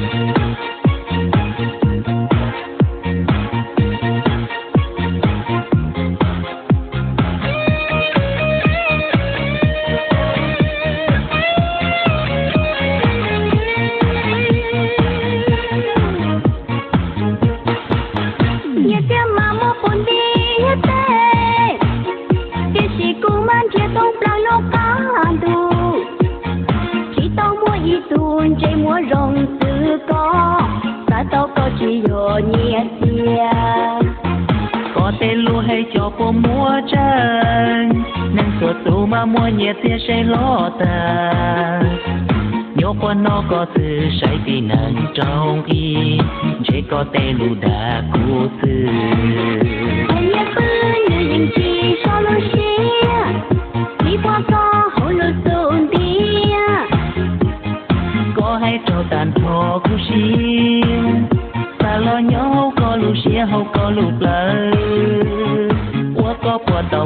ញាດຊຽວມາມົວປົນດຽວເຕ ເຕຊິກຸມານທຽຕົງປາງໂລກາດຸ ທີ່ຕ້ອງມົວອີ່ຕູນເຈມົວລົງຊື່ກໍ ສາເຕົາກໍຈີໂຍນຍຽດເຕຍ ກໍເຕລູໃຫ້ເຈົ້າປົວມົວເຈີນ ໜຶ່ງຕົວຕູມາມົວຍຽດເຕຍໃສ່ລໍຕາ ໂຍກວ່ານໍກໍ ຊື່ໃສທີ່ນັ່ງຈອງອີ ເຈກໍເຕລູດາກູຊື່ ເປັນຍາປືນຍືນຍິງຈີຊໍລູເຊຍ ທີ່ພວກກໍໂຫລູສູນເຕຍ ກໍໃຫ້ເຈົ້າຕານພໍ່ກູເຊຍ ຕາລອຍໂຍເຮົາກໍລູເຊຍ ເຮົາກໍລູເປີ ອັວກໍປົວເຕົາ